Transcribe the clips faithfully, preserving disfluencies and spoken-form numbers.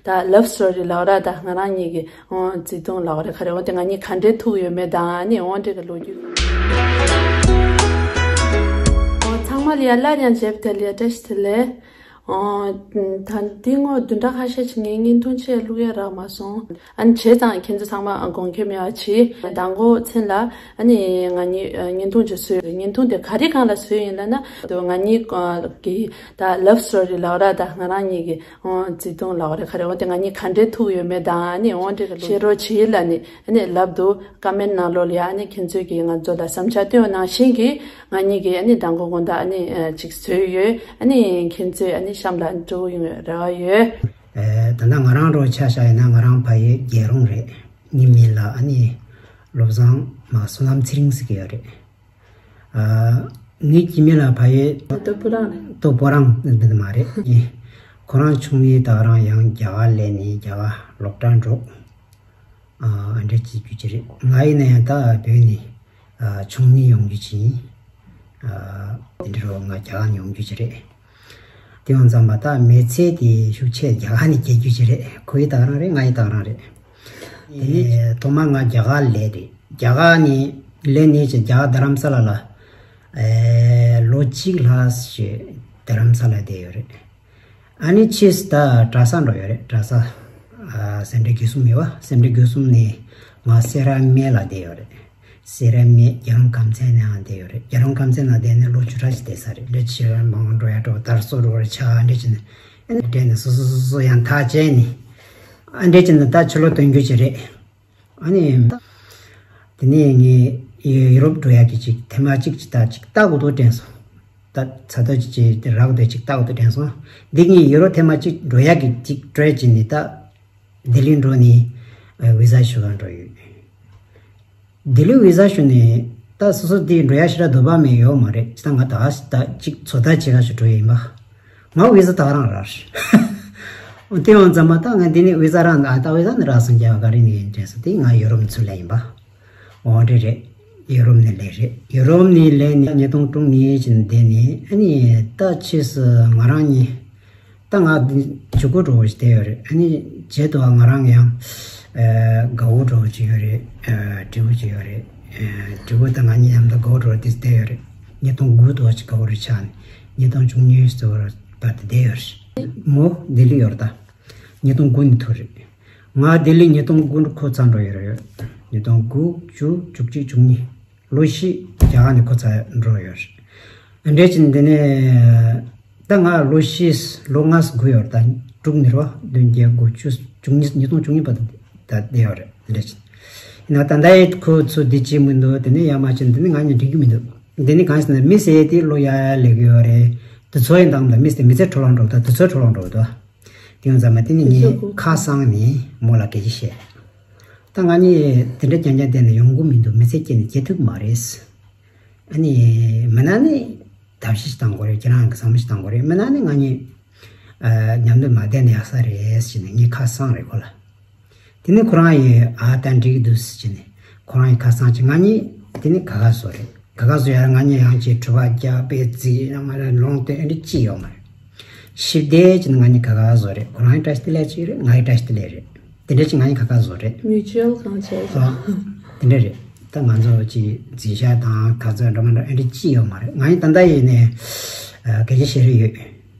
ད་ལབ་སི་ཊོ་རི་ལབ་ར། ད་ང་རང་གཉིས་ཀྱི་ཨོ་བརྩེ་དུང་ལབ་ར། ག་རེ་འོ་དེ་ང་གཉིས་ག་འདྲའི་ཐུག་ཡོད་མེད་དང་ཨ་ནི་འོ་འདྲ་གི་ལོ་རྒྱུས། ཨོ་ཚང་མ་ལ་ཡ་སླར་ཡང་མཇལ་བ་དེ་ལ་ཡ་བཀྲ་ཤིས་བདེ་ལེགས། ཨོ་ད་འདི་ངོ་བདུན་ཕྲག་ཁ་ཤས་ཅིག་ངས་བརྙན་ཐུང་ཆེད་བླུག་ཡ་རག་མ་སོང་། ཨ་ནི་བྱས་ཙང་ཁྱེད་ཚོ་ཚང་མ་དགོངས་འགལ་མེད་པ་བྱེད། མདང་དགོང་མཚན་ལ་ཨ་ནི་ང་གཉིས་བརྙན་ཐུང་ཅིག་བཟོས་ཡོད། བརྙན་ཐུང་དེ་ག་རེ་སྒང་ལ་བཟོས་ཡིན་ལབ་ན། ང་གཉིས་ཀྱི་ད་ལབ་སི་ཊོ་རི་ལབ་ར། ད་ང་རང་གཉིས་ཀྱི་ཨོ་བརྩེ་དུང་ལབ་རེད། ག་རེ་འོ་དེ་ང་གཉིས་ག་འདྲའི་ཐུག་ཡོད་མེད་དང་ཨ་ནི་འོ་འདྲ་གི་བཤད་རོགས་བྱེད་ལབ་ནི་ཨ་ནི་ལབ་འདུག་ཀ་མེན་ནང་ལོགས་ལ་ཡ་ཨ་ནི་ཁྱེད་ཚོས་ཀྱིས་ང་ཚོ་ལ་བསམ་འཆར་སྟོན་པ་ནང་བཞིན་གྱིས་ང་གཉིས་ཀྱིས་ཨ་ནི་མདང་དགོང་དགོང་དག་ཨ་ནི་ཅིག་བཟོས་ཡོད། ཨ་ནི་ཁྱེད་ཚོས་ཨ་ནི་གཤམ་ལ་འགྲོ་ཡོང་བའི་རེ་བ་ཡོད། ད་ལྟ་ང་རང་རོ་ཆ་བཞག་ཡིན་ན་ང་རང་ཕ་ཡུལ་རྒྱལ་རོང་རེད། ངའི་མིང་ལ་ཨ་ནི་བློ་བཟང་མ་བསོད་ནམས་ཚེ་རིང་ཟེར་གྱི་ཡོད་རེད། ཨ། ངའི་སྐྱེ་དམན་ལ་ཕ་ཡུལ་ཏོ་པོ་རང་རེད། ཏོ་པོ་རང་འདི་མ་རེད། ཁོ་རང་ཆུང་ནས་ད་རང་ཡང་རྒྱ་གར་སླེབས་ནས་རྒྱ་གར་སློབ་གྲྭ་འགྲོ། ཨ་འདྲ་བྱེད་རྒྱུ་ཅིག་རེད། ང་ཡིན་ན་ཡང་ད་བོད་ནས་ཨ་ཆུང་ནས་ཡོང་རྒྱུ་ཅིག་ཡིན། ཨ་དེ་འདྲ་རོ་ང་རྒྱ་གར་ནས་ཡོང་རྒྱུ་ཅིག་རེད། དེ་ཡང་ཙམ་པ་ད་མི་ཚེ་དེ་ཤུགས་ཆེ་རྒྱ་གར་ནས་སྐྱེལ་རྒྱུ་ཅིག་རེད། ཁོ་ཡི་ད་རང་རེད། ང་ཡི་ད་རང་རེད། དེ་ནས་ཐོག་མར་ང་རྒྱ་གར་སླེབས་རེད། རྒྱ་གར་ནས་སླེབས་ནས་ཅིག་རྒྱ་གར་རྡ་རམ་ས་ལ་ལ་ཨེ་ལོ་གཅིག་ལྷག་ཞིག་རྡ་རམ་ས་ལ་བསྡད་ཡོད་རེད། ཨ་ནི་ཕྱིས་སུ་ད་གྲྭ་ས་འགྲོ་ཡོད་རེད། གྲྭ་ས་ཨ་སེ་འབྲས་དགེ་གསུམ་ཡོད་པ། སེ་འབྲས་དགེ་གསུམ་ནས་ང་སེ་ར་སྨད་ལ་བསྡད་ཡོད་རེད། སེ་ར་སྨད་རྒྱལ་རོང་ཁམས་ཚན་ནང་བསྡད་ཡོད་རེད། རྒྱལ་རོང་ཁམས་ཚན་ནང་བསྡད་ནས་ལོ་བཅུ་ཕྲག་ཅིག་བསྡད་ས་རེད། ལོ་ཕྱི་ར་མང་འགྲོ་ཡ་འགྲོ་དར་སོ་འགྲོ་བར་ཆ་འདྲ་བྱས་ནས་ཨ་ནི་བསྡད་ནས་སོ་སོ་སོ་སོ་ཡང་ཐག་བཅད་ནས་ཨ་འདྲ་བྱས་ནས་ད་ཕྱི་ལོགས་ཐོན་རྒྱུ་ཅིག་རེད། ཨ་ནི་དེ་ནས་ངས་ཡུ་རོབ་འགྲོ་ཡག་གི་ཅིག་ཐེངས་མ་གཅིག་ཅིག་ད་ཅིག་ལྟ་དགོས་འདུག་དྲན་སོང་། ད་ཚ་ཐོ་ཅིག་ཅིག་རག་འདོད་ཅིག་ལྟ་དགོས་འདུག་དྲན་སོང་། འདི་ངས་ཡུ་རོབ་ཐེངས་མ་གཅིག་འགྲོ་ཡག་གི་ཅིག་གྲོས་བྱས་ནས་ད་ལྡི་ལི་འགྲོ་ནས་ཝི་ཟ་ཞུ་ག་འགྲོ་ཡོད། ལྡི་ལི་ཝི་ཟ་ཞུ་ནས་ད་སོ་སོ་འདི་འགྲོ་ཡག་ཞེ་དྲག་འདོད་པ་མེད་ཡོད་མ་རེད། ཅི་ད་ང་ད་ད་ཅིག་ཚོད་ལྟ་བྱེད་ག་ཞིག་འགྲོ་ཡིན་པ། ང་ཝི་ཟ་ད་རང་རག་རེད། དེ་ཡང་ཙམ་པ་ད་ང་འདི་ནས་ཝི་ཟ་རག་ད་ཝི་ཟ་ནི་རག་སོང་རྒྱ་ག་རེ་ནས་ཡིན་དྲན་སོང་། དེ་ང་ཡུ་རོབ་ཚུར་སླེབས་ཡིན་པ། འོ་རེད་རེད། ཡུ་རོབ་ནས་སླེབས་རེད། ཡུ་རོབ་ནས་སླེབས་ནས་ཉིས་སྟོང་དྲུག་ནས་ཕྱིན་བསྡད་ནས་ཨ་ནི་ད་ཕྱིས་སུ་ང་རང་གཉིས་ད་ང་འདི་ཇུ་གུ་འགྲོ་བ་ཞིག་བསྡད་ཡོད་རེད། ཨ་ནི་བྱེད་དུ་ང་རང་ཡང་དགའ་བོ་འགྲོ་བ་ཅིག་ཡོད་རེད། དྲི་བོ་ཅིག་ཡོད་རེད། དྲི་བོ་ད་ང་གཉིས་མཉམ་དུ་དགའ་བོ་འགྲོ་བ་དེ་བསྡད་ཡོད་རེད། ཉིས་སྟོང་དགུ་དུ་བ་ཅིག་དགའ་བོ་རེད་ཆགས་ནས་ཉིས་སྟོང་བཅུ་གཉིས་སུ་བར་བར་དུ་བསྡད་ཡོད་རེད། མོ་ལྡི་ལི་ཡོད་རེད་ད། ཉིས་སྟོང་དགུ་ནས་ཐུག་རེད། ང་ལྡི་ལི་ཉིས་སྟོང་དགུ་ཁོ་ཚང་འགྲོ་ཡོད་རེད། ཉིས་སྟོང་དགུ་བཅུ་བཅུ་གཅིག་བཅུ་གཉིས་ལོ་བཞི་རྒྱ་གར་ནས་ཁོ་ཚང་འགྲོ་ཡོད་རེད། འདྲ་བྱས་འདི་ནས་ད་ང་ལོ་བཞི་ལོ་ལྔ་དགུ་ཡོད་རེད། ད་དྲུག་ནས་རེད་བ། བདུན་བརྒྱད་དགུ་བཅུ་བཅུ་གཉིས་ཉིས་སྟོང་བཅུ་གཉིས་བར་དུ་ད་བསྡད་ཡོད་རེད། འདྲ་བྱས་ཡིན་ན་ད་ལྟ་ཡི་ཁོ་ཚོ་འདི་བྱེད་མི་འདུག་དེ་ནས་ཡར་མར་བྱས་འདི་ནས་ང་གཉིས་འགྲིག་གི་མི་འདུག་འདི་ནས་གང་ཞིག་ན་མི་ཟེར་དེ་ལོ་ཡར་ཡར་སླེབས་ཀྱི་ཡོད་རེད། དུས་ཚོད་ཡིན་དང་ད་མི་ཟེར་མི་ཚེ་འཕྲོ་བརླག་འགྲོ་ད་དུས་ཚོད་འཕྲོ་བརླག་འགྲོ་ད། དེ་ཡང་ཚང་མ་དེ་ནི་ངས་ཁ་སང་ནས་མོ་ལ་སྐད་ཆ་བཤད། ད་ང་གཉིས་དེ་འདྲ་རྐྱང་རྐྱང་བསྡད་ནས་ཡོང་གི་མི་འདུག་མི་ཚེ་སྐྱེལ་ནས་སྐྱེལ་ཐུབ་ཀྱི་མ་རེད། ཨ་ནི་མིན་ན་ནི་ཐབས་ཤེས་ཤིག་གཏང་དགོས་རེད། ཁྱེད་རང་གི་བསམ་བློ་ཞིག་གཏང་དགོས་རེད། མིན་ན་ནི་ང་གཉིས་མཉམ་དུ་མ་བསྡད་ན་ཡག་ས་རེད་ཟེར་ནས་ངས་ཁ་སང་རེད་ཁོ་ལ། དེ་ནི་ཁོ་རང་ཡིས་ཨ་ད་འགྲིག་གི་འདུག་ཟེར་ནས་ཁོ་རང་ཡིས་ཁ་སང་ཅིག་ང་གཉིས་དེ་ནི་ཁ་ཁ་བཟོ་རེད། ཁ་ཁ་བཟོ་ཡ་ང་གཉིས་ཡང་ཅིག་གྲུ་པ་རྒྱག་པའི་རྩིས་ཡང་མ་རེད། ལོང་སྟེ་ཨེ་འདྲ་ཅི་ཡོད་མ་རེད། ཞིབ་བདེ་ཅིག་ནི་ང་གཉིས་ཁ་ཁ་བཟོ་རེད། ཁོ་རང་ཡིས་བཀྲ་ཤིས་བདེ་ལེགས་ཅིག་རེད། ང་ཡིས་བཀྲ་ཤིས་བདེ་ལེགས་རེད། དེ་འདྲ་ཅིག་ང་གཉིས་ཁ་ཁ་བཟོ་རེད། མིའུ་ཅུ་ཨལ་གང་བྱས་ཨ། དེ་འདྲ་རེད། ད་ང་ཚོ་ཅིག་རྩིས་ཞག་དང་ག་ཚོད་འདྲ་མ་འདྲ་ཨེ་འདྲ་ཅི་ཡོད་མ་རེད། ང་གཉིས་ད་ལྟ་ཡིན་ནས་སྐད་ཆ་བཤད་རེས་ཡོད།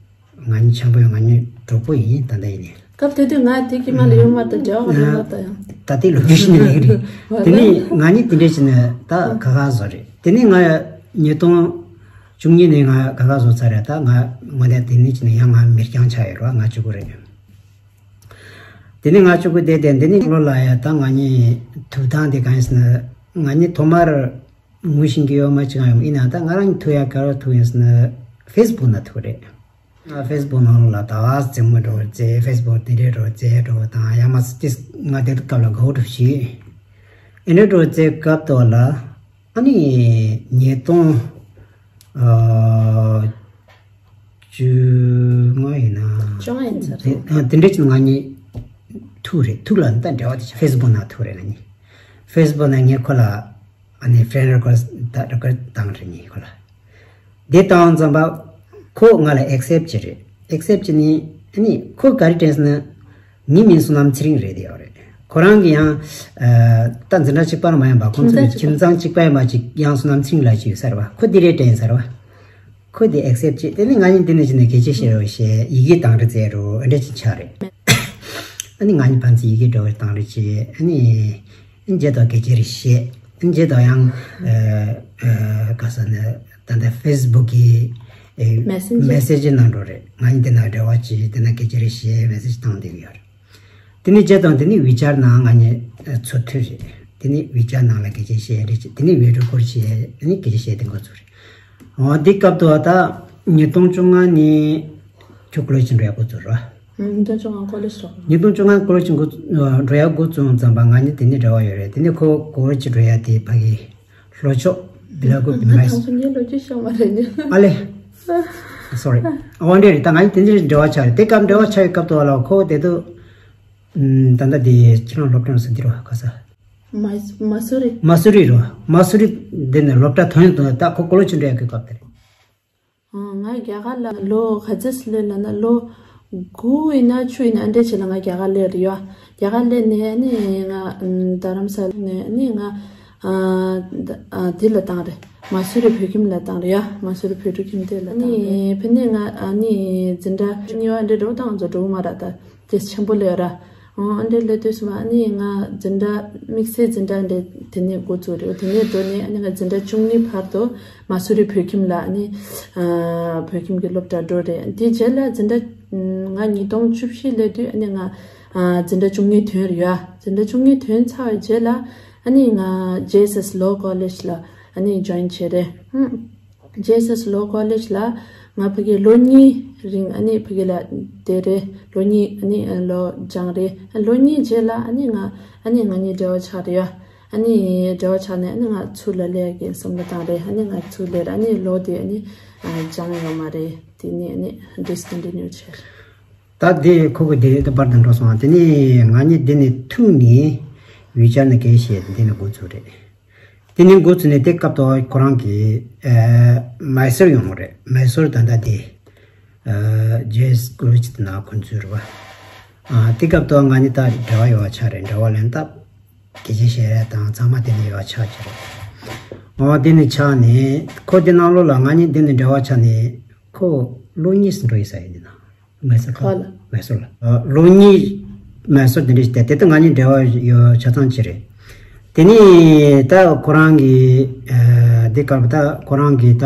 ང་གཉིས་ཆང་པོ་ཡོད། ང་གཉིས་གྲོགས་པོ་ཡིན་ད་ལྟ་ཡིན་ནས། སྐབས་དེ་དུས་ང་དེ་ཀྱི་མ་ལ་ཡོང་མ་ད་འབྲེལ་བ་ལ་ད་ཡང་། ད་ལྟའི་ལོ་རྒྱུས་ཤིག་ནི་ལེགས་རེད། དེ་ནས་ང་གཉིས་དེ་འདྲས་བྱས་ནས་ད་ཁ་ཁ་བཟོ་རེད། དེ་ནས་ང་ཉིས་སྟོང་བཅུ་གཉིས་ནས་ང་ཁ་ཁ་བཟོ་ཚར་རེད། ད་ང་ངོ་དེ་དེ་ནས་བྱས་ནས་ཡང་ང་མི་རྐྱང་ཆགས་ཡོད་རེད། ང་གཅིག་པུ་རེད། དེ་ནས་ང་གཅིག་པུ་བསྡད་དེ་འདི་ནས་ལོ་ལ་ཡ་ད་ང་གཉིས་ཐུག་སྟངས་དེ་གང་ཡིན་ཟེར་ན་ང་གཉིས་ཐོག་མར་ངུ་ཤེས་ཀྱི་ཡོད་མ་ཅིག་ཡང་ཡིན་ན་ད་ང་རང་གཉིས་ཐུག་ཡ་ག་རེ་ཐུག་ཡིན་ཟེར་ན་ཕེ་སི་བུག་ནང་ཐུག་རེད། ང་ཕེ་སི་བུག་ནང་ལ་ད་ག་རྩེད་མོ་འགྲོ་རྩེ་ཕེ་སི་བུག་དེ་འདྲའི་འགྲོ་རྩེ་འགྲོ་དང་ཡང་མ་ཟད་ང་དེ་སྐབས་ལ་དགའ་བོ་འགྲོ་ཞིག་ཨེ་འདྲའི་འགྲོ་རྩེ་སྐབས་དོ་ལ་ཨ་ནི་ཉིས་སྟོང་ཨ་བཅོ་ལྔ་ཡིན་ན། བཅོ་ལྔ་ཡིན་ས་རེད། དེ་དེ་འདྲ་ཅིག་ང་གཉིས་ཐུག་རེད། ཐུག་ལ་ད་འབྲེལ་བ་དེ་ཕེ་སི་བུག་ནང་ཐུག་རེད། ང་གཉིས་ཕེ་སི་བུག་ནང་ངས་ཁོ་ལ་ཨ་ནི་ཕེ་རེན་ཌི་རི་ཀུ་ཨེ་སི་ཊི་ད་རི་ཀུ་ཨེ་སི་ཊི་བཏང་རེད། ངས་ཁོ་ལ་དེ་བཏང་ཙམ་པ་ཁོ་ང་ལ་ཨེག་སེབ་ཊི་བྱེད་རེད། ཨེག་སེབ་ཊི་བྱེད་ནི་ཨ་ནི་ཁོ་ག་རེ་དྲན་སོང་ན་ ངའི་མིང་བསོད་ནམས་ཚེ་རིང་རེད་དེ་ཡོད་རེད། ཁོ་རང་གི་ཡང་ཨ་ད་འཛིན་གྲྭ་གཅིག་པ་རང་མ་ཡིན་པ། ཁོང་ཚོ་ཁྱིམ་ཚང་གཅིག་པ་ཡིན་པ་ཅིག་ཡང་བསོད་ནམས་ཚེ་རིང་ལགས་ཅིག་ཡོད་ས་རེད་བ། ཁོ་འདི་རེད་དྲན་ས་རེད་བ། ཁོ་འདི་ཨེག་སེབ་བྱས། དེ་ནི་ང་གཉིས་འདི་ནས་ཕྱིན་ནས་སྐད་ཆ་བཤད་རོགས་བྱས། ཡི་གེ་དང་རེ་མཛད་རོགས། ཨ་འདྲ་ཅིག་ཆགས་རེད། ཨ་ནི་ང་གཉིས་ཕན་ཚུན་ཡི་གེ་འབྲེལ་བ་དང་རེ་བྱས། ཨ་ནི་རྗེས་དང་སྐད་ཆ་རེ་བཤད། ཨ་ནི་རྗེས་དང་ཡང་ཨ་ཨ་ག་ས་ནས་ད་ལྟ་ཕེ་སི་བུག་གི་ཨེ་མེ་སེན་ཇར། མེ་སེན་ཇར་ནང་འགྲོ་རེད། ང་གཉིས་དེ་ན་འབྲེལ་བ་བྱས། དེ་ན་སྐད་ཆ་རེ་བཤད། མེ་སེན་ཇར་བཏང་བསྡད་ཀྱི་ཡོད་རེད། དེ་ནས་རྗེས་དང་དེ་ནས་ཝི་ཅར་ནང་ང་གཉིས་ཚོ་ཐུག་རེད། དེ་ནས་ཝི་ཅར་ནང་ལ་སྐད་ཆ་བཤད་རེད། དེ་ནས་བི་ཌི་ཡོ་ཀོལ་བྱས། དེ་ནས་སྐད་ཆ་བཤད་དེ་འགོ་ཚུགས་རེད། འོ་དེ་སྐབས་དུ་བ་ད་ཉིས་སྟོང་བཅོ་ལྔ་ནས་ཁྱོད་ཀོ་ལེཇ་འགྲོ་ཡག་འགོ་ཚུགས་རེད། ཉིས་སྟོང་བཅོ་ལྔ་ཀོ་ལེཇ་འགྲོ། ཉིས་སྟོང་བཅོ་ལྔ་ཀོ་ལེཇ་འགོ་འགྲོ་ཡག་འགོ་བཙུགས་ཙམ་པ་ང་གཉིས་དེ་ནས་འབྲེལ་བ་ཡོད་རེད། དེ་ནས་ཁོ་ཀོ་ལེཇ་འགྲོ་ཡག་དེ་ཕ་གི་ལྷོ་ཕྱོགས་བི་ལ་གུ་བི་མ་ང་ཐང་སོ་ངའི་ལོ་རྒྱུས་ཤོད་མ་རེད་ནི། ཨ་ལེ། སོ་རི། འོ་འདྲ་རེད། ད་ང་གཉིས་དེ་འདྲའི་འབྲེལ་བ་ཆགས་རེད། དེ་སྐབས་འབྲེལ་བ་ཆགས་ཡོད་སྐབས་དུ་བ་ལ་ཁོ་དེ་དུ་ད་ལྟ་དེ་ཁྱེད་རང་སློབ་གྲྭ་ནས་སུ་འདི་རོ་ག་ས། མ་མ་སུ་རི། མ་སུ་རི་རོ། མ་སུ་རི་འདི་ནས་སློབ་གྲྭ་ཐོན་དུ་ད་ཁོ་ཀོ་ལེཇ་འགྲོ་ཡག་གི་སྐབས་དེ་རེད། ང་རྒྱ་གར་ལ་ལོ་ག་ཚོད་སླེབས་ལབ་ན་ལོ་དགུ་ཡིན་ན་བཅུ་ཡིན་ན་ཨ་འདྲས་བྱས་ལ་ང་རྒྱ་གར་སླེབས་རེད་ཡ། རྒྱ་གར་སླེབས་ནས་ཨ་ནི་ང་རྡ་རམ་ས་ལ་ནས་ཨ་ནི་ང་ཨ་ད་ཨ་དེ་ལ་བཏང་རེད། མ་སུ་རི་བོད་ཁྱིམ་ལ་བཏང་རེད་ཡ། མ་སུ་རི་བོད་ཕྲུག་ཁྱིམ་སྡེ་ལ་བཏང་རེད། ཨ་ནི་ཕ་ནས་ང་ཨ་ནི་འཛིན་གྲྭ་གཉིས་པ་ཨ་འདྲས་འགྲོ་བཏང་ཚོ་འགྲོ་གི་མ་རེད། ད་དེ་ཆེན་པོ་སླེབས་ར། ཨོ་ཨ་འདྲས་སླེབས་དུས་སུ་མ་ཨ་ནི་ང་འཛིན་གྲྭ་དམིགས་བསལ་འཛིན་གྲྭ་འདྲས་དེ་ནས་འགོ་བཙུགས་རེད། དེ་ནས་འགྲོ་ནས་ཨ་ནི་ང་འཛིན་གྲྭ་བཅུ་གཉིས་བར་དུ་མ་སུ་རི་བོད་ཁྱིམ་ལ་ཨ་ནི་ཨ་བོད་ཁྱིམ་གྱི་སློབ་གྲྭ་འགྲོ་རེད། དེ་རྗེས་ལ་འཛིན་གྲྭ་ང་ཉིས་སྟོང་བཅུ་བཞི་སླེབས་དུས་ཨ་ནི་ང་ཨ་འཛིན་གྲྭ་བཅུ་གཉིས་ཐོན་རེད་ཡ། འཛིན་གྲྭ་བཅུ་གཉིས་ཐོན་ཚར་བའི་རྗེས་ལ་ཨ་ནི་ང་ཇེ་ཨེས་ཨེས་ལོ་ཀོ་ལེཇ་ལ་ཨ་ནི་ཇོ་ཡིན་བྱས་རེད། ཧུམ། ཇེ་ཨེས་ཨེས་ལོ་ཀོ་ལེཇ་ལ་ང་ཕ་གི་ལོ་གཉིས་རིང་ཨ་ནི་ཕ་གི་ལ་བསྡད་རེད། ལོ་གཉིས་ཨ་ནི་ལོ་སྦྱངས་རེད། ལོ་གཉིས་རྗེས་ལ་ཨ་ནི་ང་ཨ་ནི་ང་གཉིས་འབྲེལ་བ་ཆགས་རེད་ཡ། ཨ་ནི་འབྲེལ་བ་ཆགས་ནས་ཨ་ནི་ང་ཚུར་ལ་སླེབས་ཀྱི་བསམ་བློ་བཏང་རེད། ཨ་ནི་ང་ཚུར་སླེབས་རེད། ཨ་ནི་ལོ་དེ་ཨ་ནི་སྦྱངས་ཡོད་མ་རེད། དེ་ནི་ཨ་ནི་ཌིས་ཀོན་ཊི་ནིའུ་བྱས། ད་དེ་ཁོ་གི་དེ་དེ་པར་དུ་འགྲོ་སོང་བ། དེ་ནས་ང་གཉིས་འདི་ནས་ཐུག་ནས་ཝི་ཅར་ནས་སྐད་བཤད་འདི་ནས་འགོ་ཚུགས་རེད། དེ་ནས་འགོ་ཚུགས་ནས་དེ་སྐབས་དུ་ཁོ་རང་གི་ཨ་མའི་སོར་ཡོང་བ་རེད། མའི་སོར་ད་ལྟ་དེ་ཨ་ཇེ་ཨེས་ཨེས་ཀོ་ལེཇ་དེ་ན་ཁོ་ཚོའི་རེད་བ། ཨ་དེ་སྐབས་དུ་ང་གཉིས་ད་འབྲེལ་བ་ཡོད་པ་ཆགས་རེད། འབྲེལ་བ་ལེན་སྟབས་སྐད་ཆ་བཤད་ཡ་དང་ཚང་མ་དེ་ནས་ཡོད་པ་ཆགས་ཀྱི་རེད། འོ་དེ་ནས་ཆགས་ནས་ཁོ་དེ་ནང་ལོགས་ལ་ང་གཉིས་དེ་ནས་འབྲེལ་བ་ཆགས་ནས་ཁོ་ལོ་གཉིས་འགྲོ་ཡི་ས་ཡིན་ན། མའི་སོར་ག་ལ། མའི་སོར་ལ། ཨ་ལོ་གཉིས་མའི་སོར་དེ་འདྲ་ཞིག་བསྡད་དེ་ད་ང་གཉིས་འབྲེལ་བ་ཡོད་ཆ་ཚང་ཅི་རེད། དེ་ནས་ད་ཁོ་རང་གིས་ཨ་འདི་སྐབས་ད་ཁོ་རང་གིས་ད་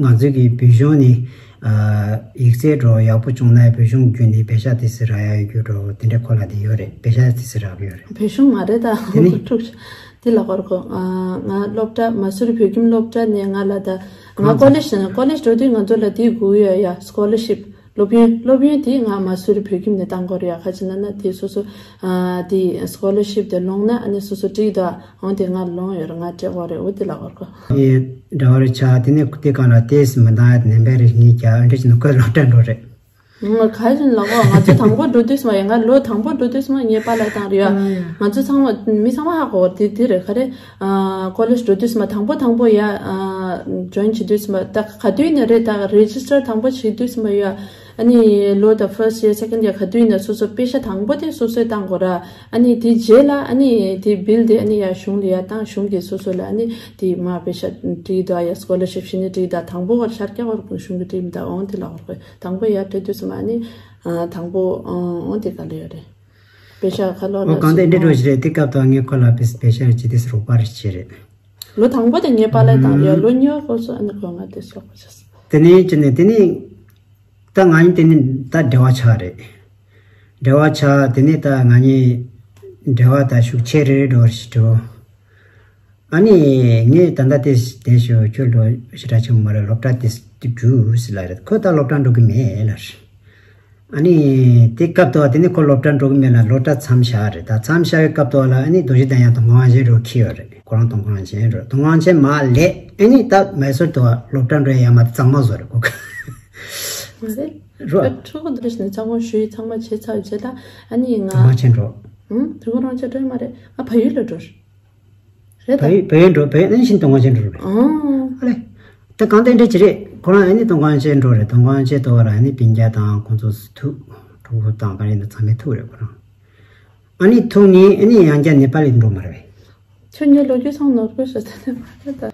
ང་ཚོའི་གི་བོད་གཞུང་ནས་ཨ་ཡིག་ཚད་འགྲོ་ཡག་པོ་བྱུང་ན་བོད་གཞུང་བརྒྱུད་ནས་པེ་ཤག་དེ་སི་རག་ཡག་ཡོད་འགྲོ་དེ་འདྲ་ཁོ་ལ་དེ་ཡོད་རེད། པེ་ཤག་དེ་སི་རག་ཡོད་རེད། བོད་གཞུང་མ་རེད་ད། དེ་ནས་ཁོ་ཕྲུག་དེ་ལ་གོར་གོ་ང་སློབ་གྲྭ་མ་སུ་རི་བོད་ཁྱིམ་སློབ་གྲྭ་ནས་ང་ལ་ད་ང་ཀོ་ལེཇ་ནས་ཀོ་ལེཇ་འགྲོ་དུས་ང་ཚོ་ལ་དེ་དགོས་ཡོད་ཡ། སི་ཀོ་ལར་ཤིབ། སློབ་ཡོན། སློབ་ཡོན་དེ་ང་མ་སུ་རི་བོད་ཁྱིམ་ནས་བཏང་དགོས་རེད་ཡ། ག་ཅི་ན་ན་དེ་སོ་སོ་ཨ་དེ་སི་ཀོ་ལར་ཤིབ་དེ་ལོངས་ན་ཨ་ནི་སོ་སོ་འགྲིག་འདུག་འོན་ཏེ་ང་ལོངས་ཡོད་རེད། ང་སྤྲད་དགོས་རེད། འོ་དེ་ལ་གོར་གོ་ངས་འདྲ་བ་རེ་ཆགས། དེ་ནས་དེ་གང་ལ་ཏེས་མི་འདང་ཡ་ནན་པའི་རེ་ངས་རྒྱ་འདྲ་ཅིག་ནི་ཁོས་སློབ་གྲྭ་འགྲོ་རེད། ང་ག་ཅི་ལ་གོ་ང་ཚོ་དང་པོ་འགྲོ་དུས་སུ་མ་ཡ་ང་ལོ་དང་པོ་འགྲོ་དུས་སུ་མ་ངའི་པཱ་ལགས་བཏང་རེད་ཡ། ང་ཚོ་ཚང་མ་མི་ཚང་མ་ཧ་གོ་དེ་དེ་རེད། ག་རེ་ཨ་ཀོ་ལེཇ་འགྲོ་དུས་སུ་མ་དང་པོ་དང་པོ་ཡ་ཨ་ཇོ་ཡིན་བྱེད་དུས་སུ་མ་ད་ག་དུས་ནས་རེད། ད་རེ་ཇི་སི་ཊར་དང་པོ་བྱེད་དུས་སུ་མ་ཡ། ཨ་ནི་ལོ་ད་ཕར་སི་ཡར་སེ་ཀེན་ཌི་ཡར་ག་དུས་ཡིན་ན་སོ་སོ་པེ་ཤ་དང་པོ་དེ་སོ་སོས་བཏང་དགོས་ར། ཨ་ནི་དེ་རྗེས་ལ་ཨ་ནི་དེ་བིལ་དེ་ཨ་ནི་ཡར་གཞུང་ལ་ཡར་བཏང་། གཞུང་གིས་སོ་སོ་ལ་ཨ་ནི་དེ་མར་པེ་ཤ་སྤྲད་དང་ཡ་སི་ཀོ་ལར་ཤིབ་བྱས་ནས་སྤྲད་དང་དང་པོ་བར་ཤར་རྒྱག་བར་གཞུང་གིས་སྤྲད་མི་དང་འོང་དེ་ལ་བར་དགོས། དང་པོ་ཡར་སྤྲད་དུས་སུ་མ་ཨ་ནི་དང་པོ་འོང་དེ་ག་ལ་ཡོད་རེད། པེ་ཤ་ཁ་ལོ་ལ་འོ་གང་དེ་འདྲ་འགྲོ་ཞིག་རེད། དེ་སྐབས་དང་ངས་ཁོ་ལ་པེ་པེ་ཤ་ཅི་དེ་སི་རོགས་པ་རེ་བྱས་རེད། ལོ་དང་པོ་དེ་ངའི་པཱ་ལགས་བཏང་རེད། ལོ་གཉིས་པ་སྐོར་སོ་ཨ་ནི་ཁོ་ང་དེ་སོགས་པ་བྱས། དེ་ནས་ཅི་ནས་དེ་ནས་ད་ང་གཉིས་དེ་ནས་ད་འབྲེལ་བ་ཆགས་རེད། འབྲེལ་བ་ཆགས་དེ་ནས་ད་ང་གཉིས་འབྲེལ་བ་ད་ཤུགས་ཆེ་རེ་རེ་འགྲོ་བར་ཞིག་འགྲོ། ཨ་ནི་ངས་ད་ལྟ་དེ་དེ་ཞུ་ཁྱོད་ལོ་ཞེ་དྲག་ཆེན་པོ་མ་རེད། སློབ་གྲྭ་དེ་འགྲོ་ཟེར་ལ་རེད། ཁོ་ད་སློབ་གྲྭ་འགྲོ་གི་མེད་ལ་རེད། ཨ་ནི་དེ་སྐབས་དུ་དེ་ནི་ཁོ་སློབ་གྲྭ་འགྲོ་གི་མེད་ལ། སློབ་གྲྭ་མཚམས་བཞག་རེད། ད་མཚམས་བཞག་པའི་སྐབས་དུ་ལ་ཨ་ནི་རྡོ་རྗེ་གདན་ཡང་དོང་ཁང་ཆེན་རུ་འཁྱེར་ཡོད་རེད། ཁོ་རང་དོང་ཁང་ཆེན་རུ་དོང་ཁང་ཆེན་མ་ལས་ཨ་ནི་ད་མེ་སོར་དུ་སློབ་གྲྭ་འགྲོ་ཡ་ཡ་མ་གཙང་མ་བཟོ་རེད་ཁོ་ག་མ་རེད། རོ། ཕྲུ་གུ་འདི་ནས་ཚང་མ་ཞུས་ཚང་མ་བྱས་ཚར་རྗེས་ལ་ཨ་ནི་ང་དོང་ཁང་ཆེན་འགྲོ། ཨུམ་དོང་ཁང་ཆེན་འགྲོ་ཡ་མ་རེད། ང་ཕ་ཡུལ་ལ་འགྲོ། རེད་ད། བལ་ཡུལ་བལ་ཡུལ་འགྲོ། བལ་ཡུལ་ཨ་ནི་ཕྱིན་དོང་ཁང་ཆེན་འགྲོ་རེད། ཨོ། ཨ་ལེ། ད་གང་ལྟར་འདྲ་ཅི་རེད། ཁོ་རང་ཨ་ནི་དོང་ཁང་ཆེན་འགྲོ་རེད། དོང་ཁང་ཆེན་དོ་བ་ར་ཨ་ནི་སྤུན་ཀྱག་དང་ཁོང་ཚོ་ཐུག་ཨུ་དང་པ་རེད་འདུག་ཚང་མས་ཐུག་རེད་ཁོ་རང་། ཨ་ནི་ཐུག་ནི་ཨ་ནི་ཡང་བསྐྱར་ནེ་པ་ལི་འགྲོ་མ་རེད་པས། ཁྱོད་ངའི་ལོ་རྒྱུས་ཚང་ནོར་དགོས་ཤ་ཚ་ནས་མ་རེད་ད།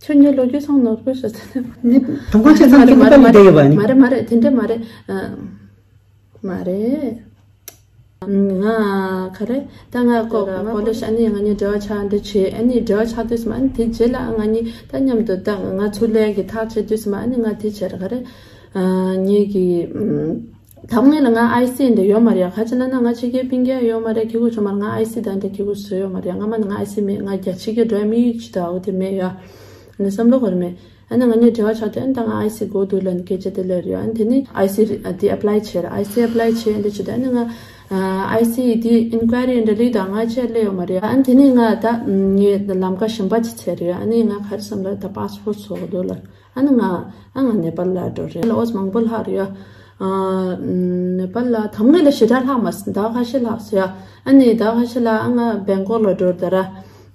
ཁྱོད་ངའི་ལོ་རྒྱུས་ཚང་ནོར་དགོས་ཤ་ཚ་ནས་མ་རེད། ནི་དུང་ཁ་ཆེ་ཚང་གི་ནེ་པ་ལི་བསྡད་ཡོད་པ་ནི། མ་རེད་མ་རེད་དེ་འདྲས་མ་རེད། མ་རེད། ང་ག་རེ། ད་ང་ཀོ་ཀོ་ལེ་ཤི་ཨ་ནི་ང་གཉིས་འབྲེལ་བ་ཆགས་འདི་བྱས། ཨ་ནི་འབྲེལ་བ་ཆགས་དུས་སམ་ཨ་ནི་དེ་རྗེས་ལ་ང་གཉིས་ད་མཉམ་དུ་ད་ང་ཚུར་ལས་ཀྱི་ཐག་བཅད་དུས་སམ་ཨ་ནི་ང་དེ་བྱས་ར་ག་རེ། ངེད་ཀྱི་ད་སྔོན་ལ་ང་ཨའི་སི་འདི་ཡོད་མ་རེད་ཡ། ག་ཅི་ལབ་ན་ང་ཕྱི་རྒྱལ་སྤུན་ཀྱག་ཡོད་མ་རེད། ཁྱི་གུ་ཆུང་མར་ང་ཨའི་སི་ད་འདི་ཁྱི་གུ་བཟོས་ཡོད་མ་རེད་ཡ། སྔ་མ་ནི་ང་ཨའི་སི་མེད། ང་རྒྱ་ཕྱི་རྒྱལ་འགྲོ་ཡ་མི་ཡུལ་ཅི་ད་འོ་དེ་མེད་ཡ། ཨ་ནི་བསམ་བློ་གོ་རེ་མེད། ཨ་ནི་ང་གཉིས་འབྲེལ་བ་ཆགས་ཏེ་ཨ་ནི་ད་ང་ཨའི་སི་དགོས་འདུག་ལབ་ནས་སྐད་ཆ་དེ་སླེབས་རེད། ཨ་ནི་དེ་ནི་ཨའི་སི་དེ་ཨེ་པ་ལའི་བྱས་ར། ཨའི་སི་ཨེ་པ་ལའི་བྱས་འདི་བྱས་ཏེ་ཨ་ནི་ང་ཨའི་སི་དེ་ཨིན་ཀུའེ་རི་འདྲ་ལི་དང་ང་ཆད་སླེབས་ཡོད་མ་རེད། ཨ་ནི་དེ་ནི་ང་ད་ངའི་ལམ་ཁ་གཞན་པ་ཅིག་བཙལ་རེད། ཨ་ནི་ང་ག་རེ་བསམ་ལ་ད་པ་སི་པོར་ཊི་བཟོ་དགོས་འདུག་ལབ། ཨ་ནི་ང་ཨ་ང་ནེ་པ་ལ་འགྲོ་རེད། ལོ་མང་པོ་ལྷག་རེད། ཨ་ནེ་པ་ལ་ད་སྔོན་ལ་ཞེ་དྲག་ལྷག་མ་སོང་། ཟླ་བ་ཁ་ཤས་ལྷག་སོང་ཡ། ཨ་ནི་ཟླ་བ་ཁ་ཤས་ལ་ཨ་ང་བེང་ཀོག་ལ་འགྲོ་རེད་ད་ར།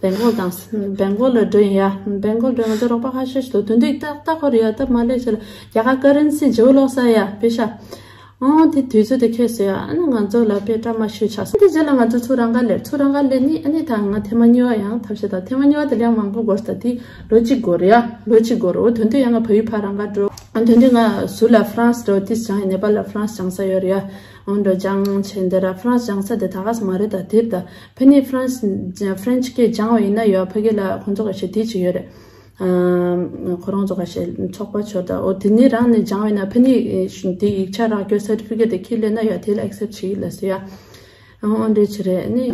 བེང་ཀོག་དང་བེང་ཀོག་ལ་འགྲོ་ཡིན་ཡ། བེང་ཀོག་འགྲོ་ང་ཚོ་རོགས་པ་ཁ་ཤས་ཤིག་འདུག་དོན་དུ་ཏག་ཏག་ཁོ་རེད་ཡ། ད་མ་ལས་ཆེ་ལ་རྒྱ་གར་ཀ་རན་སི་བརྗེ་པོ་ལོག་ས་ཡ་པེ་ཤ། ཨོ་དེ་དུས་ཚོད་དེ་ཁེལ་སོང་ཡ། ཨ་ནི་ང་ཚོ་ལ་དཔེ་བཀྲ་མ་ཤིས་ཆགས་སོང་། དེ་རྗེས་ལ་ང་ཚོ་ཚུར་རང་དགར་སླེབས། ཚུར་རང་དགར་སླེབས་ནི་ཨ་ནི་ད་ང་ཐེངས་མ་གཉིས་པ་ཡང་ཐབས་ཤེས་དང་། ཐེངས་མ་གཉིས་པ་དེ་ལ་ཡང་མང་པོ་འགོར་སོང་། ད་དེ་ལོ་གཅིག་འགོར་ཡ། ལོ་གཅིག་འགོར། འོ་དོན་དུ་ཡང་ང་ཕ་ཡུལ་ཕར་རང་དགར་འགྲོ། ཨ་དོན་དུ་ང་ཟུར་ལ་ཧྥ་རན་སི་འགྲོ་དེ་སྦྱངས་ཡ། ནེ་པ་ལ་ཧྥ་རན་སི་སྦྱང་ས་ཡོད་རེད་ཡ། འོ་འགྲོ་སྦྱངས་བྱས་འདི་ར་ཧྥ་རན་སི་སྦྱང་ས་དེ་ད་ག་ས་མ་རེད། ད་དེར་ད་ཕ་ནི་ཧྥ་རན་སི་ཧྥ་རན་སི་སྐད་སྦྱང་བ་ཡིན་ན་ཡ་ཕ་གི་ལ་ཁོང་ཚོ་ག་ཤེད་དེ་ཅིག་ཡོད་རེད། ཁོ་རང་ཚོ་ཁ་ཤས་ཚོགས་པ་ཆོག་ད། འོ་དེ་ནི་རང་ནས་སྦྱང་བས་ན་ཕ་ནི་དེ་ཡིག་ཆ་རག་རྒྱུ་སར་ཊི་ཕི་ཀེ་ཊི་དེ་ཁྱེར་སླེབས་ན་ཡ་དེ་ལ་ཨེག་སེབ་ཊི་བྱེད་ཀྱི་ལབ་སོང་ཡ། འོ་འདྲ་ཅིག་རེད། ནི་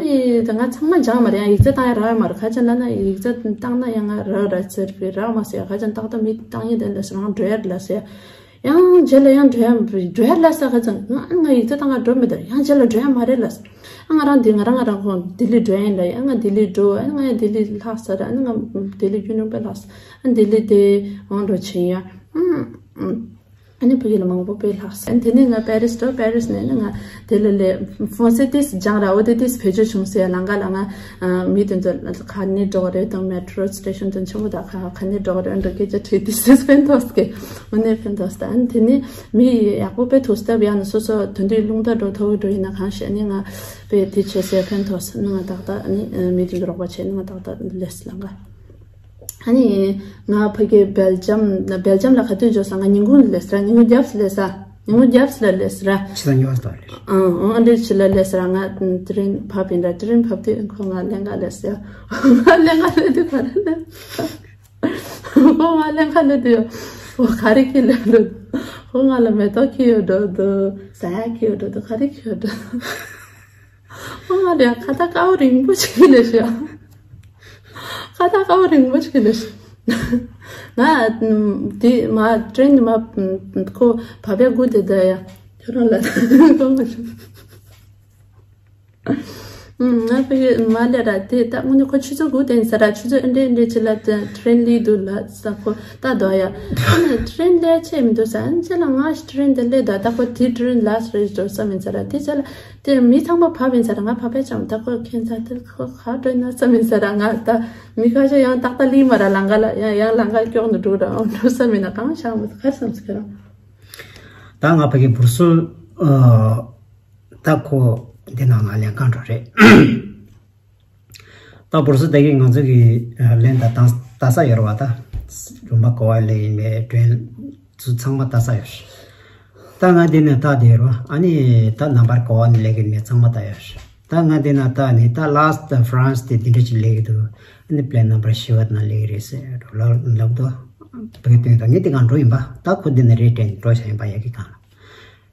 ད་ང་ཚང་མ་སྦྱངས་མ་རེད་ཡ། ཡིག་ཚད་བཏང་ཡ་རག་ཡ་མ་རེད། ཁ་ཅན་ལ་ན་ཡིག་ཚད་བཏང་ན་ཡང་ང་རག་ར་སར་ཊི་ཕི་ཀེ་ཊི་རག་མ་སོང་ཡ། ཁ་ཅན་ཏག་ཏག་མི་བཏང་ཡིན་དེ་ལ་སོ་རང་འགྲོ་ཡ་ལ་སོ་ཡ། ཡང་རྗེས་ལ་ཡང་འགྲོ་ཡ་འགྲོ་ཡ་ལ་ས་ཁ་ཅན་ང་ང་ཡིག་ཚད་བཏང་ང་འགྲོ་མི་འདུག་ཡང་རྗེས་ལ་འགྲོ་ཡ་མ་རེད་ལ་སོ། ཨ་ང་རང་འདི་ང་རང་ང་རང་ཁོང་ལྡི་ལི་འགྲོ་ཡིན་ལ་ཡ། ཨ་ང་ལྡི་ལི་འགྲོ། ཨ་ང་ཡ་ལྡི་ལི་ལྷག་ས་ར། ཨ་ང་ལྡི་ལི་རྒྱུན་རིང་པོ་ལྷག་ས། ཨ་ལྡི་ལི་དེ་འོང་འགྲོ་ཆེན་ཡ། ཨ་ནི་ཕ་གི་ལ་མང་པོ་དཔེ་ལྷག་ས། ཨ་དེ་ནས་ང་པེ་རིས་འགྲོ། པེ་རིས་ནས་ནི་ང་དེ་ལ་ལས་ཧྥོན་སེ་ཏིས་སྦྱངས་ར། འོ་དེ་ཏིས་བེད་སྤྱོད་བྱུང་སོང་ཡ། ལམ་ཁ་ལ་ང་མི་དེ་ཚོ་ག་ནས་འགྲོ་གི་རེད་དང་མེ་ཊོ་རོ་སི་ཊེ་ཤོན་དེ་ཆེན་པོ་དག་ག་ག་ནས་འགྲོ་གི་རེད་འགྲོ་སྐད་ཆ་དྲིས་ཏེ་སེ་ཕན་ཐོགས་ཀི། འོ་ནས་ཕན་ཐོགས་ད། ཨ་ནི་དེ་ནས་མི་ཡག་པོ་དཔེ་ཐུག་སྟབས་ཡང་ནི་སོ་སོ་དོན་དུ་རླུང་རྟ་འགྲོ་ཐོག་གི་འགྲོ་ཡིན་ན་གང་ཤེས། ཨ་ནི་ང་དཔེ་དེ་བྱས་སེ་ཕན་ཐོགས་ནི་ང་ཏག་ཏག་ཨ་ནི་མི་དེ་ཚོ་རོགས་པ་བྱས་ནི་ང་ཏག་ཏག་ལས་ལ་ང་། ཨ་ནི་ང་ཕ་གི་སྦེལ་ཇམ་སྦེལ་ཇམ་ལ་ག་དུས་འབྱོར་ས། ང་ཉིན་གུང་ལས་ལ་ཉིན་གུང་རྒྱབ་ལས་ལ་ཉིན་གུང་རྒྱབ་ལ་ལས་ལ་ཕྱི་ཟ་ཉི་བ་ལྟར་ལས། ཨང་ཨང་འདྲ་ཕྱི་ལ་ལས་ལ་ང་ཏི་རིན་ཕབ་ཡིན་ར། ཏི་རིན་ཕབ་དུས་ཁོ་ང་ལེན་ག་ལས་ལ། ང་ལེན་ག་ལས་དུས་ག་རེ་ལས། ཁོ་ང་ལེན་ག་ལས་དུས་ཁོ་ག་རེ་ཁྱེར་ལས་འགྲོ། ཁོ་ང་ལ་མེ་ཏོག་ཁྱེར་ཡོད་འགྲོ་འདུག་ཟ་ཡ་ཁྱེར་ཡོད་འགྲོ་འདུག་ག་རེ་ཁྱེར་ཡོད་འགྲོ། ཨ་ང་ལ་ཡང་ཁ་ཏ་དཀར་པོ་རིང་པོ་ཞིག་ལས་ཤག་ཁ་ཏ་དཀར་པོ་རིང་པོ་ཞིག་ལས་ཤག་ང་དེ་མ་ཏྲེན་མ་ཁོ་བབ་ཡ་སྒུག་དེ་ད་ཡ་ཁྱོད་རང་ལ་ཁོ་མ་ཤོག་ང་ཕ་གི་མ་ལས་ར་དེ་ད་དངོས་གནས་ཁོ་ཆུ་ཚོད་དགུ་དེ་ཡིན་ས་ར། ཆུ་ཚོད་ཨེ་འདྲས་ཨེ་འདྲས་ཅིག་ལ་ཏྲེན་སླེབས་འདུག་ལ་ས་ཁོ་ད་དོ་ཡ། ཨ་ནི་ཏྲེན་སླེབས་ཆེ་མི་འདུག་ས། ཨ་ནི་ཅི་ལ་ང་ཞིག་ཏྲེན་དེ་སླེབས་ད་ད་ཁོ་དེ་ཏྲེན་ལ་སི་རེད་འགྲོ་བསམ་ཡིན་ས་ར། དེ་ཅི་ལ། དེ་མི་ཚང་མ་བབས་ཡིན་ས་ར། ང་བབས་པས་ཀྱང་ད་ཁོ་ཁྱད་མཚར་དེ་ཁོ་ག་འགྲོ་ན་བསམ་ཡིན་ས་ར། ང་ད་མི་ཁ་ཤས་ཡང་ཏག་ཏག་ལི་མ་ར་ལམ་ཁ་ལ་ཡང་ཡང་ལམ་ཁ་ཀྱོག་ནས་འགྲོ་ར་འོ་འགྲོ་བསམ་ཡིན་ན་གང་བྱ་མི་ཁ་བསམ་ཟེར་ར། ད་ང་ཕ་གི་བུར་སུ་ད་ཁོ་འདི་ནང་ང་ལེན་གང་འགྲོ་རེད། ད་བུར་སུ་ད་གི་ང་ཚོ་གི་ལེན་ད་ད་ས་ཡོད་ར་བ། ད་རུམ་པ་གོ་བ་ལེན་ཡིན་པའི་ཏྲེན་ཚུ་ཚང་མ་ལྟ་ས་ཡོད། ད་ང་འདི་ནས་ལྟ་བསྡད་རོ། ཨ་ནི་ད་ནམ་བར་གོ་བ་ནས་ལས་ཀྱི་མི་ཚང་མ་ལྟ་ཡོད། ད་ང་འདི་ན་ལྟ་ནི་ད་last France དེ་འདི་འདྲ་ཅིག་ལས་ཀྱི་འདུག་ཨ་ནི་plane number བཞི་པ་ན་ལས་ཀྱི་རེད་ཟེར་ལབ་ལབ་འདུག་བོད་སྐད་སྟོན་དང་ངས་དེ་གང་འགྲོ་ཡིན་པ། ད་ཁོ་འདི་ན་རེད་དྲན་འགྲོ་བྱ་ཡིན་པ། ཡ་གི་གང་ལ་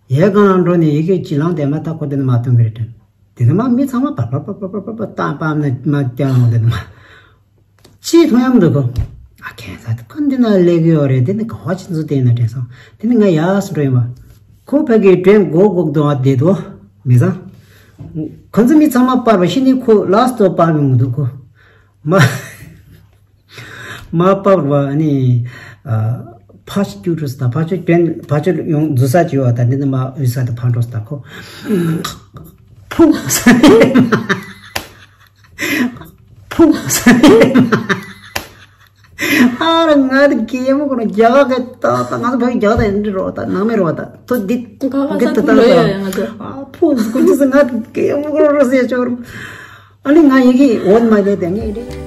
ཡ་གི་གང་ལ་འགྲོ་ནས་ཡ་གི་ཅི་ལང་དེ་མ་ད་ཁོ་འདི་ན་མ་གཏོང་གི་རེད་དྲན། དེ་ནས་མ་མི་ཚང་མ་པར་པར་པར་པར་པར་པར་བཏང་པ་ནས་མ་བཏང་ལོང་དེ་ནས་མ། ཅི་མཐོང་ཡག་མི་འདུག་གོ། ཨ་ཁན་ས་དེ་ཁོ་འདི་ན་ལས་ཀྱི་ཡོད་རེད། དེ་ནས་ག་བ་ཅི་འཛུལ་དེ་ན་དྲན་སོང་། དེ་ནས་ང་ཡག་སུ་འགྲོ་ཡིན་པ། ཁོ་ཕ་གི་དྲན་གོ་གོ་དོ་ཨ་དེ་དོ་མི་ཚང་། ཁོ་ཚོ་མི་ཚང་མ་པར་པ་ཤི་ནི་ཁོ་last དོ་པར་མི་འདུག་གོ། མ། མ་པར་བ་ནི། ཕ་ཆུ་ཀྱུ་ཀྲུ་སི་དང་ཕ་ཆུ་ཀྱོན་ཕ་ཆུ་ཡོང་འཛུལ་ས་ཅི་ཡོད་དང་འདི་ནི་མ་འོད་ས་དང་ཕ་འགྲོ་ས་དང་ཁོ། ཕུག་ས་ནི། ཕུག་ས་ནི། ཨ་ར་ང་དེ་གད་མོ་ཁོ་ན་རྒྱ་གར་གི་ད་ད་ང་ཚོ་བོད་ཀྱི་རྒྱ་གར་ད་ཡིན་འདྲི་རོ། ད་ནང་མི་རོ། ད་ཐོ་འདི་ག་ག་འདི་ས་ད་ད་ཐུག་ལོས་ད་ཡོད་ཡ་ང་ཚོ། ཨ་ཕོ་ཁོ་ཅི་ཟེར་ང་གད་མོ་ཁོ་རོ་ཟེར་ཆོར། ཨ་ནི་ང་ཡི་གེ་འོན་མ་ལས་དེ་ངས་རེད།